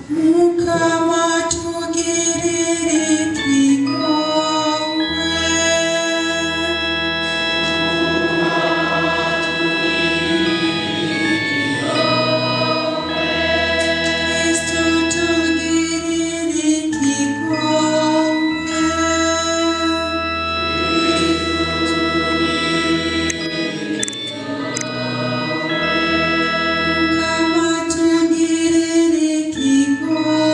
Mukama tugirire ikigongwe. Kristu tugirire ikigongwe. Mukama tugirire ikigongwe.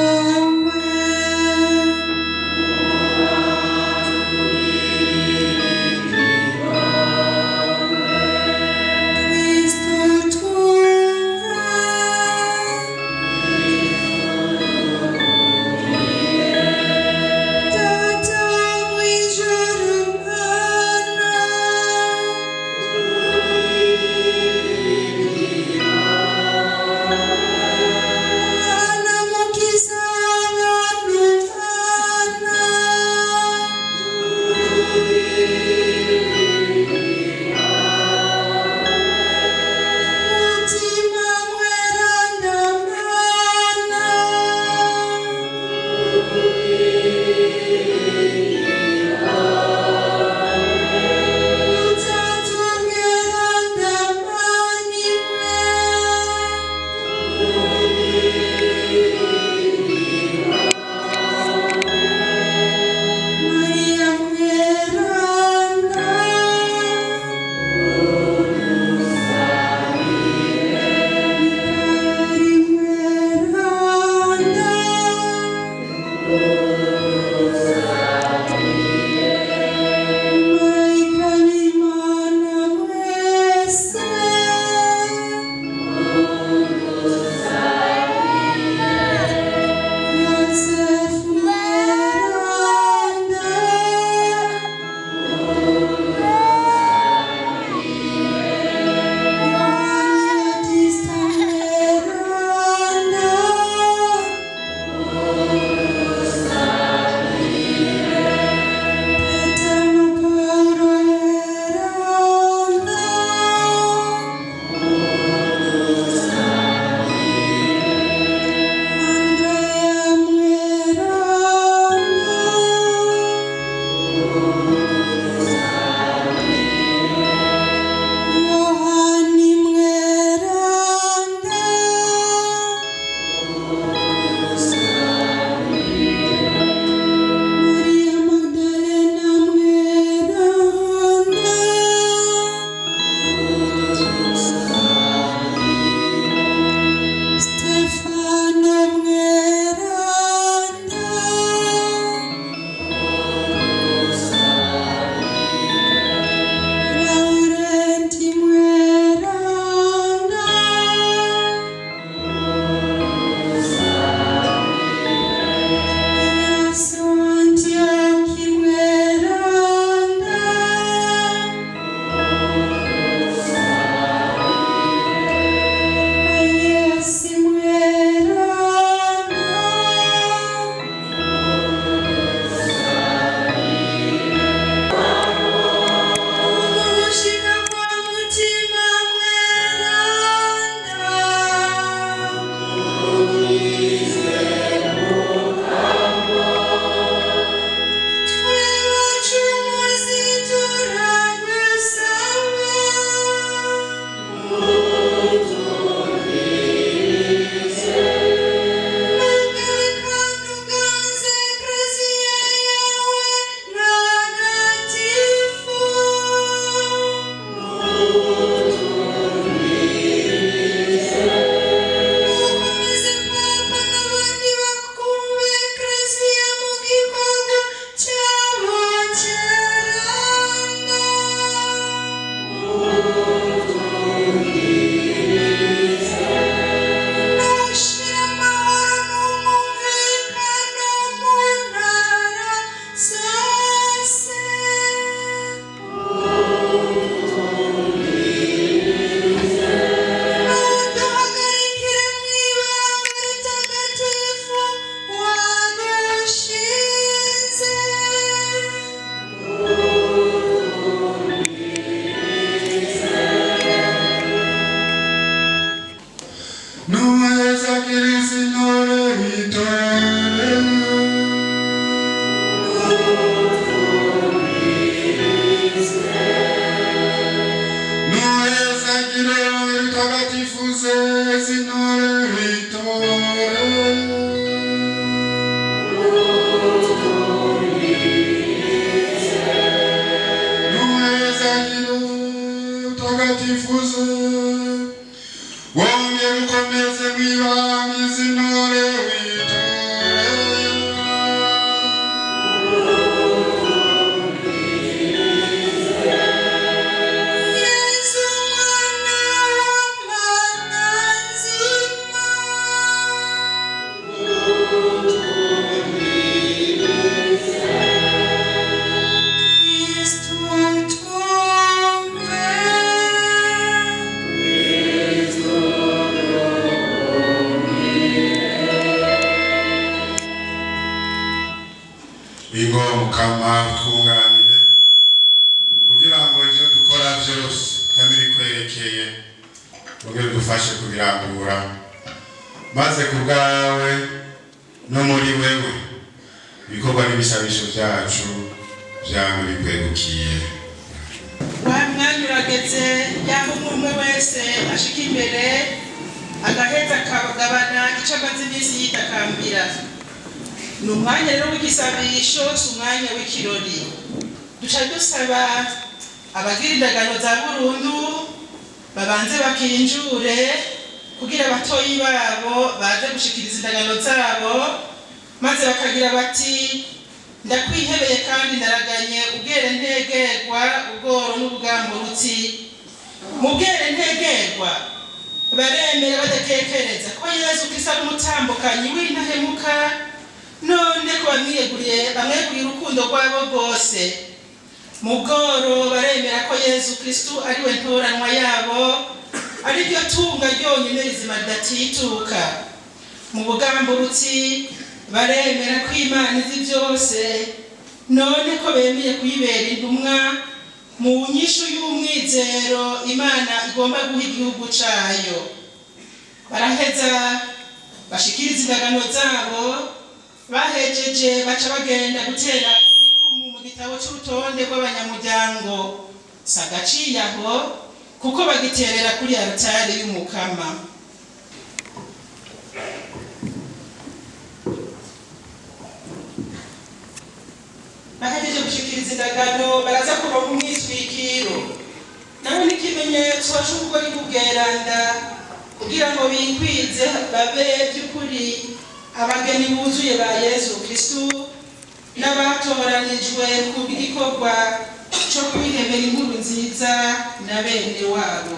witoreye. Nuhezagire utagatifuze z'intore witoreye. Nuhezagire utagatifuze, wongere ukomeze mwibanga iz'intore witoreye. Yesu mwana w'Imana nzima, Kristu twumve. Ingo Mukama twunganire kugira ngo ivyo dukora vyose byame bikwerekeye, wongere udufashe kubirangura, maze ku bwawe no muri wewe ibikorwa n'ibisabisho vyacu vyame bikwegukiye. Wa mwanya urageze yaho umwe umwe wese ashika imbere agaheza akagabana icyo amaze iminsi yitakambira. Ni umwanya rero w'igisabisho, si umwanya w'ikirori. Duca dusaba abagira indagano za burundu babanze bakinjure kugira abatoyi babo baze gushikiriza indagano zabo, maze bakagira bati: "Ndakwihebeye kandi ndaraganye ubwere ntegerwa, ubworo n'ubugamburutsi." Mu bwere ntegerwa baremera badakekereza ko Yezu Kristo ari umutambukanyi w'intahemuka, none ko bamwiyeguriye, bamweguriye urukundo rwabo rwose. Mu bworo baremera ko Yezu Kristo ari we ntoranwa yabo, ari ryo tunga ryonyine rizima ridatituka. Mu bugamburutsi baremera ko Imana izi byose, none ko bemeye kuyibera intumwa mu nyishu y'umwizero Imana igomba guha igihugu cayo. Baraheza bashikiriza indagano zabo. Bahejeje baca bagenda gutera igikumu mu gitabo c'urutonde rw'abanyamuryango. Si agaciye aho, kuko bagiterera kuri arutari y'Umukama. Bahejeje gushikiriza indagano, baraza kuronka umwitwikiro, nawe n'ikimenyetso c'ubugori bw'ubweranda, kugira ngo bikwize babe by'ukuri abageni buzuye ba Yezu Kristu n'abatoranijwe ku bw'igikorwa co kwihemera inkuru nziza na bene wabo.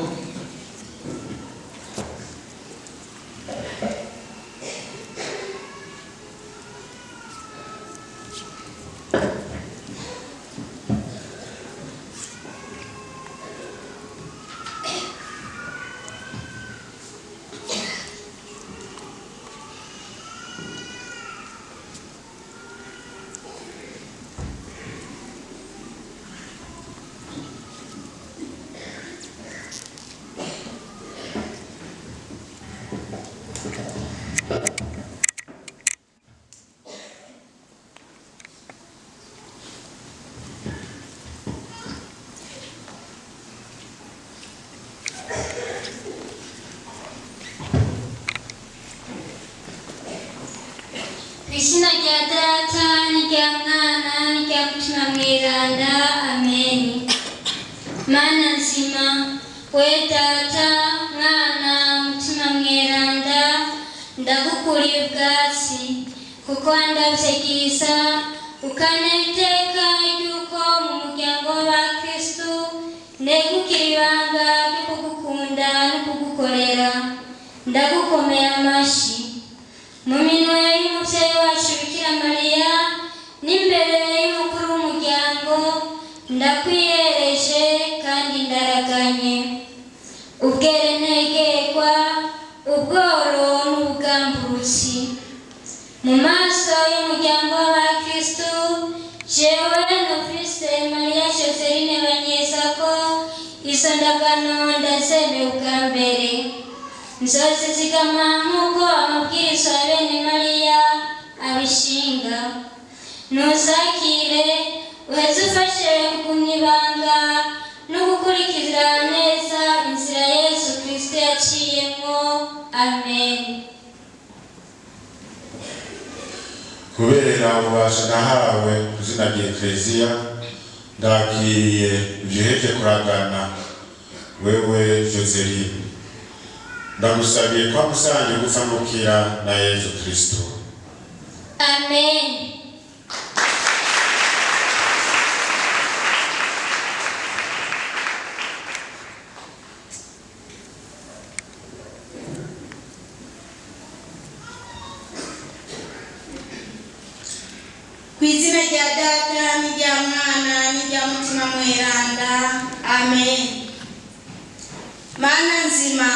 Ku izina rya Data n'irya Mwana n'irya Mutima Mweranda, ameni. Mana nzima, we Data, Mwana, Mutima Mweranda, ndagukuriye ubwatsi kuko wandavye bwiza, ukantera iteka ry'uko mu muryango w'abakristu negukira ibanga ryo kugukunda no kugukorera. Ndagukomeye amashi mu minwe y'umubyeyi wacu Bikira Mariya n'imbere y'umukuru w'umuryango. Ndakwiyereje kandi ndaraganye ubwere ntegerwa, ubworo n'ubugamburutsi mu maso y'umuryango w'abakristu. Jewe Nofise Mariya Joseline Banyezako, izo ndagano ndazemeye ubwa mbere, nzozizigama nk'uko amabwiriza ya bene Mariya. abishinga. Ntuzakire uheze ufashe kugumya ibanga no gukurikiza neza inzira Yesu Kristo yaciyemo. Amen. Kubera ububasha nahawe ku izina rya Ekleziya, ndakiriye ivyo kuragana wewe Joseline. Ndagusabiye kwa musange gupfa gukira na Yezu Kristo. Amen. Ku izina rya Data n'irya Mwana n'irya Mutima Mweranda, amen. Mana nzima,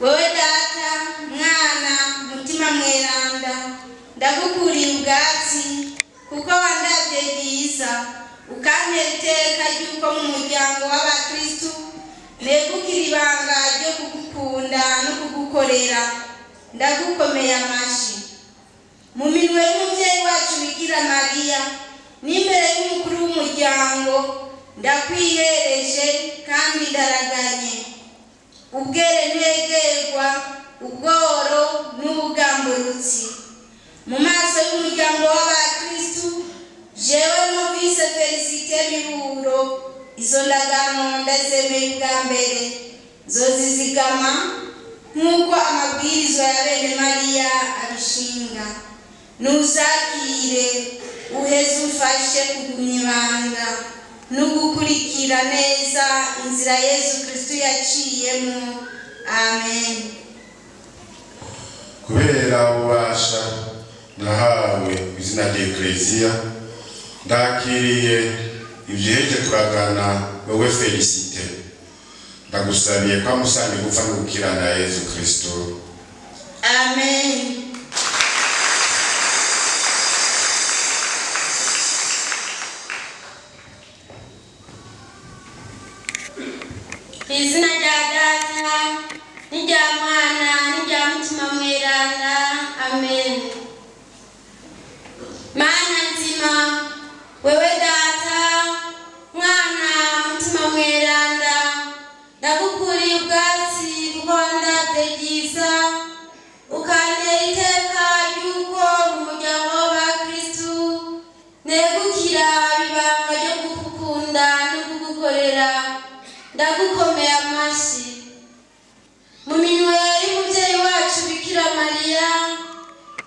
wowe Data, Mwana, Mutima Mweranda, ndagukuriye ubwatsi kuko wandavye byiza, ukantera iteka ry'uko mu muryango w'abakristu negukira ibanga ryo kugukunda no kugukorera. Ndagukomeye amashi. Mu minwe y'umubyeyi wacu Bikira Mariya n'imbere y'umukuru w'umuryango, ndakwihereje kandi ndaraganye ubwere ntegerwa, ubworo n'ubugamburutsi. Mu maso y'umuryango w'abakristu, jewe Novise Felicite Miburo, izo ndagano ndazemeye ubwa mbere, nzozizigama nk'uko amabwirizwa ya bene Mariya abishinga. Nuzakire uheze umfashe kugumya ibanga no gukurikira neza inzira Yesu Kristo yaciyemo. Amen. Kubera ububasha nahawe ku izina rya Ekleziya, ndakiriye ivyiheje kuragana wewe Felicite. Ndagusabiye kwa musange gupfa no gukira na Yezu Kristo. Amen. Ku izina rya Data n'irya Mwana n'irya Mutima Mweranda, amen. Mana nzima, wewe Data, Mwana, Mutima Mweranda, ndagukuriye ubwatsi kuko wandavye ryiza, ukantera iteka ry'uko mu muryango w'abakristu negukira ibanga ryo kugukunda no kugukorera. Ndagukomeye amashi. Mu minwe y'umubyeyi wacu Bikira Mariya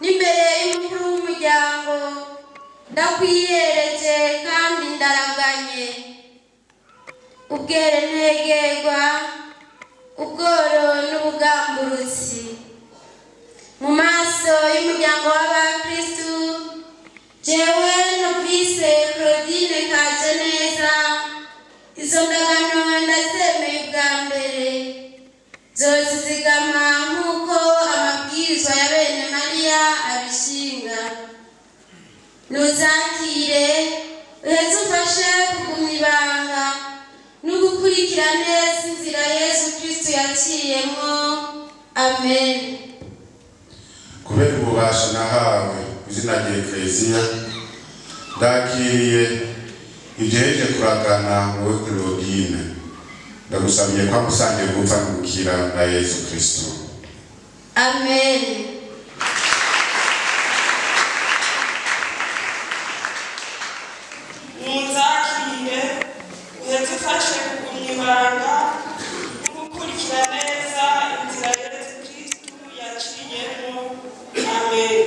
n'imbere y'umukuru w'umuryango, ndakwiyereje kandi ndaraganye ubwere ntegerwa, ubworo n'ubugamburutsi. Mu maso y'umuryango w'abakristu, jewe Novise Claudine Kajeneza, izo ndagano ndazemeye ubwa mbere, nzozizigama nk'uko amabwirizwa ya bene Mariya abishinga. Nuzakire uheze umfashe kugumya ibanga no gukurikira neza inzira Yesu Kristo yaciyemo. Amen. Kubera ububasha nahawe ku izina rya Ekleziya, ndakiriye ivyeje kuragana wowe Claudine. Ndagusabiye kwa musange gupfa no gukira na Yezu Kristo. Amen. Munzakire uheze ufashe kugumya ibanga no gukurikira neza inzira Yesu Kristo yaciyemo. Amen.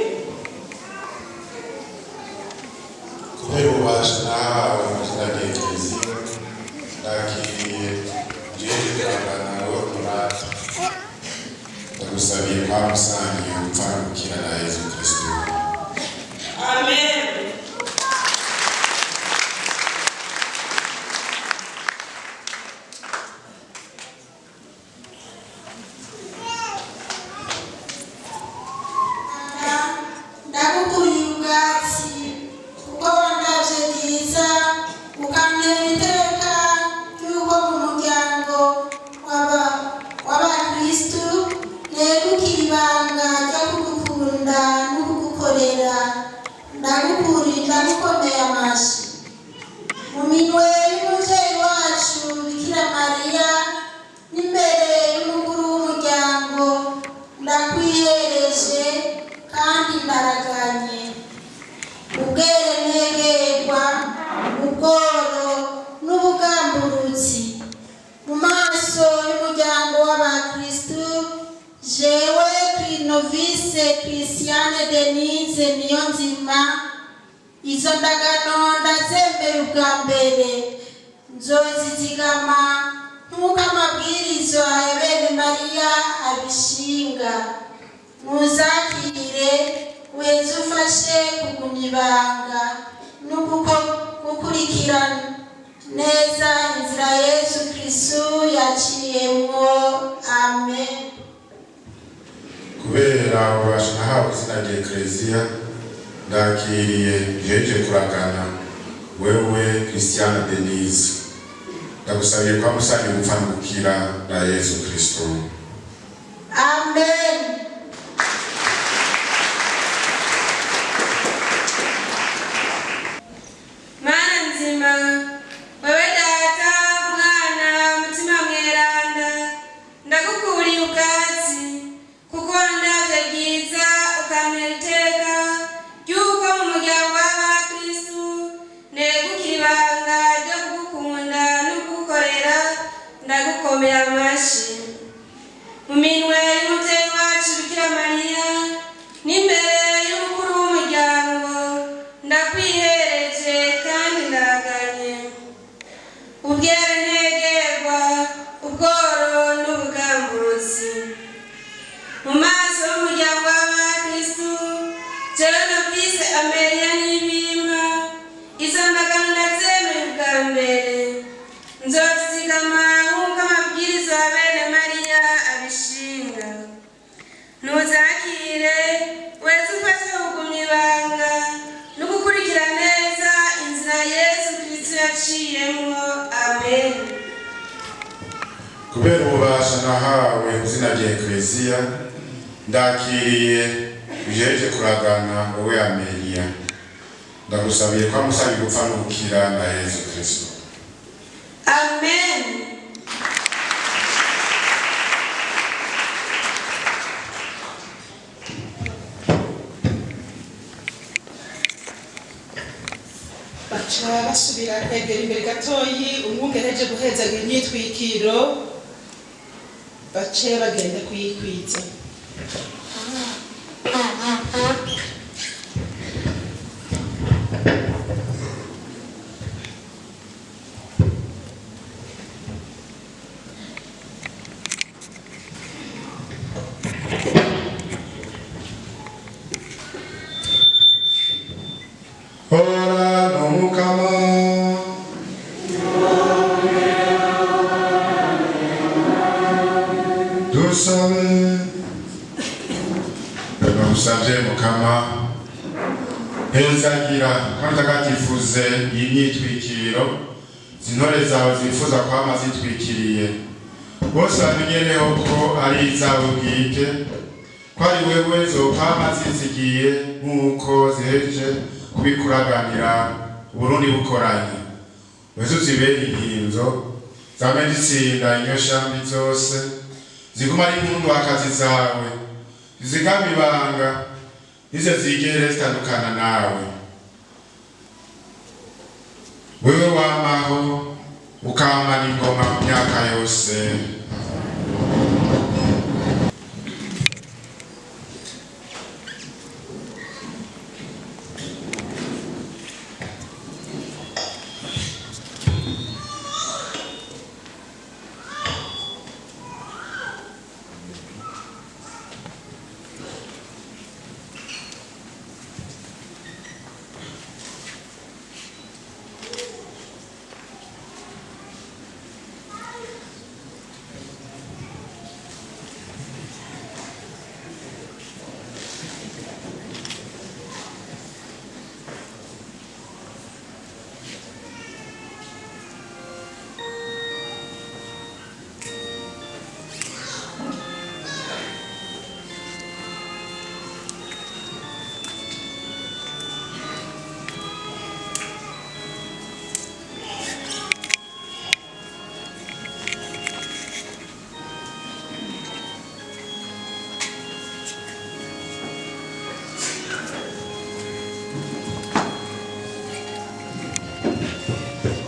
Kubera ububasha nahawe ku izina rya Ekleziya, ndakiriye ivyeje kuragana wowe Murata. Ndagusabiye kwa musange. Ndagukuriye, ndagukomeye amashi mu minwe y'umubyeyi wacu Bikira Mariya n'imbere y'umukuru w'umuryango, ndakwihereje kandi ndaraganye ubwere ntegerwa, ubworo n'ubugamburutsi mu maso y'umuryango w'abakristu. Jewe Novice Christiane Denise Niyonzima, izo ndagano ndazemeye ubwa mbere, nzozizigama nk'uko amabwirizwa ya bene Mariya abishinga. Muzakire, weze ufashe kugumya ibanga no gukurikira neza inzira Yesu Kristu yaciyemwo. Amen. Kubera ububasha nahawe izina rya Ekleziya, ndakiriye iheje kuragana wewe Christiane Denise. Ndagusabiye kwa musanyi gupfa no gukira na Yesu Kristo. Amen. Mana nzima, wewe Data, Mwana, Mutima Mweranda, ndagukuriye ubwatsi kuko wandavye ryiza, ukampera iteka ry'uko mu muryango w'abakristu negukira ibanga ryo kugukunda no kugukorera. Ndagukomera amashi mu minwe y'umubyeyi wacu Bikira Mariya n'imbere y'umukuru w'umuryango, ndakwihereje kandi ndaganye ubwere ntegerwa, ubworo n'ubugamburuzi mu maso y'umuryango w'abakristu. Jewe Novice Amelia Nibimpa, izo ndagano ndazemeye ubwa mbere, nzozigama nk'uko amabwiriza ya bene Mariya abishinga. Ntuzakire, wese ufashe kugumya ibanga no gukurikira neza inzira Yesu Kristo yaciyemwo. Amen. Kubera ububasha nahawe mu izina rya Ekleziya, ndakiriye ijeje kuragana wowe Amelia. Ndagusabiye kwa musanyi gupfa no gukira na Yesu Kristo. Amen. Baca basubira kwegera imbere gatoyi, umwungere aje guhezaga imyitwikiro, bace bagenda kuyikwiza. Hora n'Umukama. Dusabe. Ndagusavye Mukama, hezagira kandi utagatifuze iyi myitwikiro zintore zawe zifuza kwama zitwikiriye, bose bamenyereho ko ari izawe bwite, ko ari wewe zokwama zizigiye nk'uko ziheje kubikuraganira Uburundi bukoranye. Wese uzibere inkinzo, zame zitsinda inyoshambi zose, ziguma ari impundwakazi zawe, zizigama ibanga, nize zigere zitandukana nawe. Wewe wamaho ukamana ingoma mu myaka yose.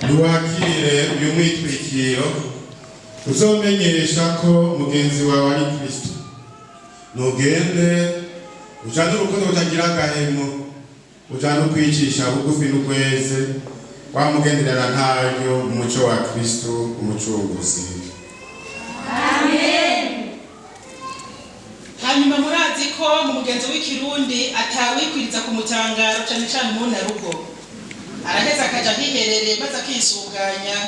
Niwakire uyu mwitwikiro uzomenyesha ko mugenzi wawe ari Kristo. Nugende ujane urukundo rutagira agahemo, ujane ukwicisha bugufi n'ugweze, wamugenderera ntaryo umuco wa Kristo umucunguzi. Hanyuma murazi ko mu mugenzo w'ikirundi atawikwiriza ku mutangaro, cane cane umunarugo araheza akaja ahiherereye maze akisuganya,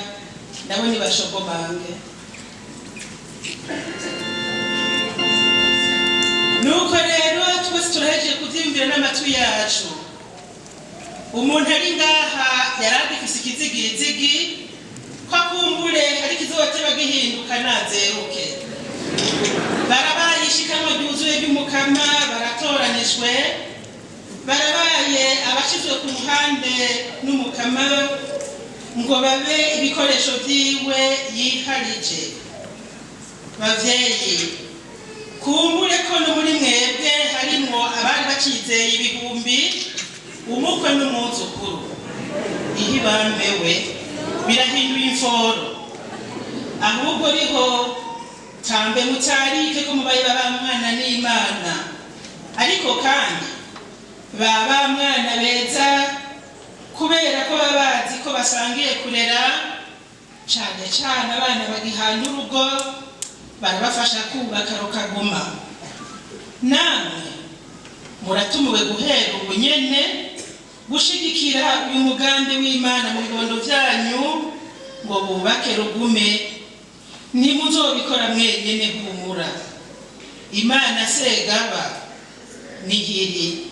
nawe ntibashogomange. Nuko rero twese turahejeje kuvyiyumvira n'amatwi yacu. Umuntu ari ngaha yari agifise ikizigizigi ko akumbure hari ikizoteba gihinduka nazeruke. Barabaye ishikanwa ryuzuye ry'Umukama, baratoranijwe, barabaye abashizwe ku ruhande n'Umukama ngo babe ibikoresho vyiwe yiharije. Bavyeyi, kumbure ko no muri mwebwe harimwo abari bacizeye ibihumbi umukwe n'umwuzukuru, ihibambewe birahinduye imforo. Ahubwo riho tambe mutarike ko mubaye baba mwana n'Imana, ariko kandi baba mwana beza kubera ko baba bazi ko basangiye kurera, cane cane abana bagihana urugo, barabafasha kubaka rukaguma. Namwe muratumiwe guhera ubu nyene gushigikira uyu mugambi w'Imana mu bibondo vyanyu ngo bubake rugume. Ntimuzobikora mwenyene, humura, Imana segaba nihiri.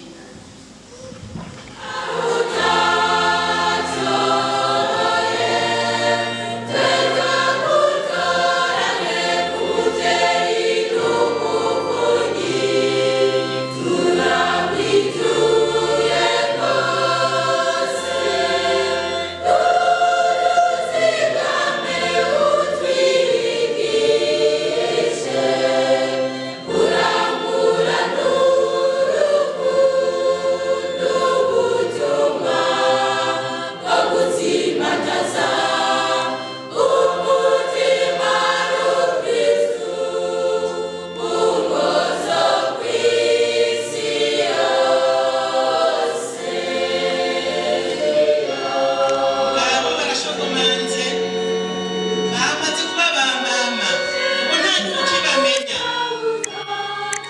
Ngabo barashogomanze, bamaze kuba ba mama, ubu nta n'ukibamenya.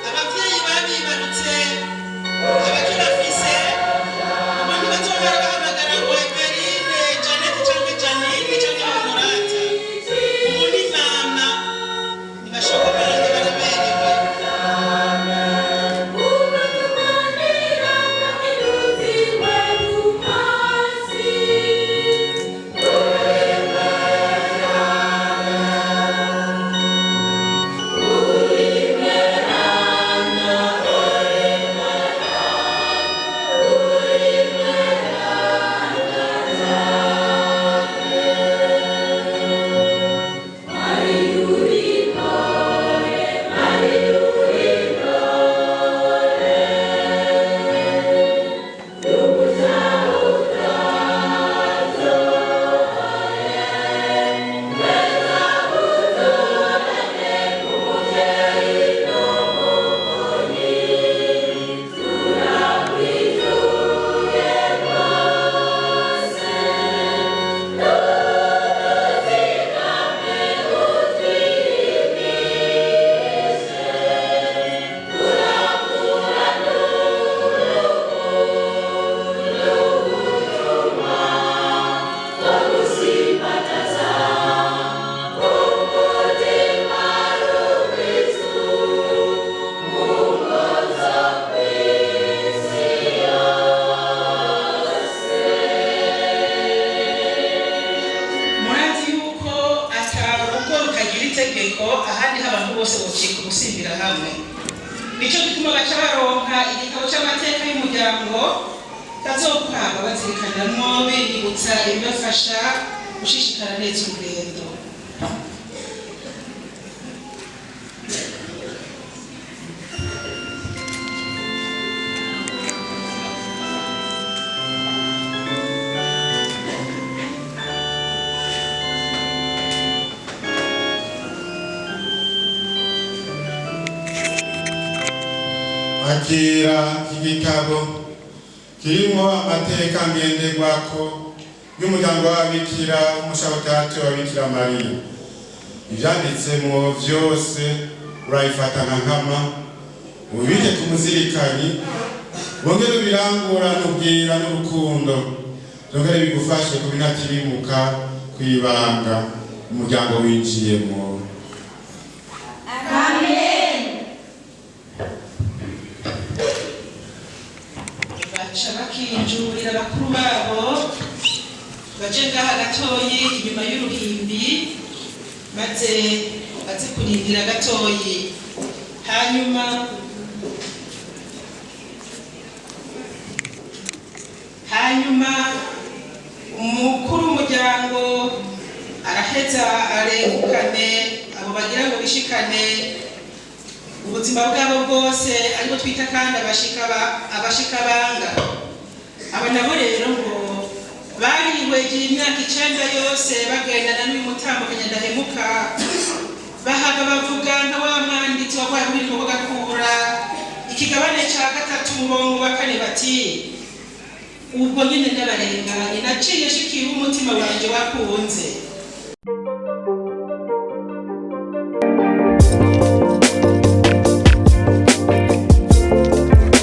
Abavyeyi babibarutse abakibafise ubu ntibazohora bahamagara ngo Everine, Janete canke Janine canke Honorata. Ubu ni mama. Ntibashogomange, baraberewe. Murazi yuko atarugo rutagira itegeko, ahandi abantu bose bocika ugusimbira hamwe. Nico gituma baca baronka igitabo c'amateka y'umuryango bazokwama bazirikanamwo, biyibutsa ibibafasha gushishikara neza urugendo. Akira igitabo kirimo amateka ngenderwako y'umuryango w'ababikira umushabutatu wa Bikira Mariya. Ivyanditsemwo vyose urabifata nka nkama, ubibike ku muzirikanyi, wongere ubirangurane ubwira n'urukundo, vyongere bigufashe kubinatirimuka kw'ibanga umuryango winjiyemwo. Amen. Baca bakinjurira bakuru babo baje ngaha gatoyi inyuma y'uruhimbi, maze baze kurindira gatoyi, hanyuma umukuru w'umuryango araheza arengukane abo bagira ngo bishikane ubuzima bwabo bwose, ariko twita kandi abashikabanga. Aba nabo rero ngo barihwegeye imyaka 9 yose bagendana n'uyu mutambukanya ndahemuka, bahava bavuga nka wa mwanditsi waguhaye muri gakura ikigabane ca gatatu umurongo wa kane bati: "Ubwo nyine ndabarenganye, naciye shikira umutima wanje wakunze."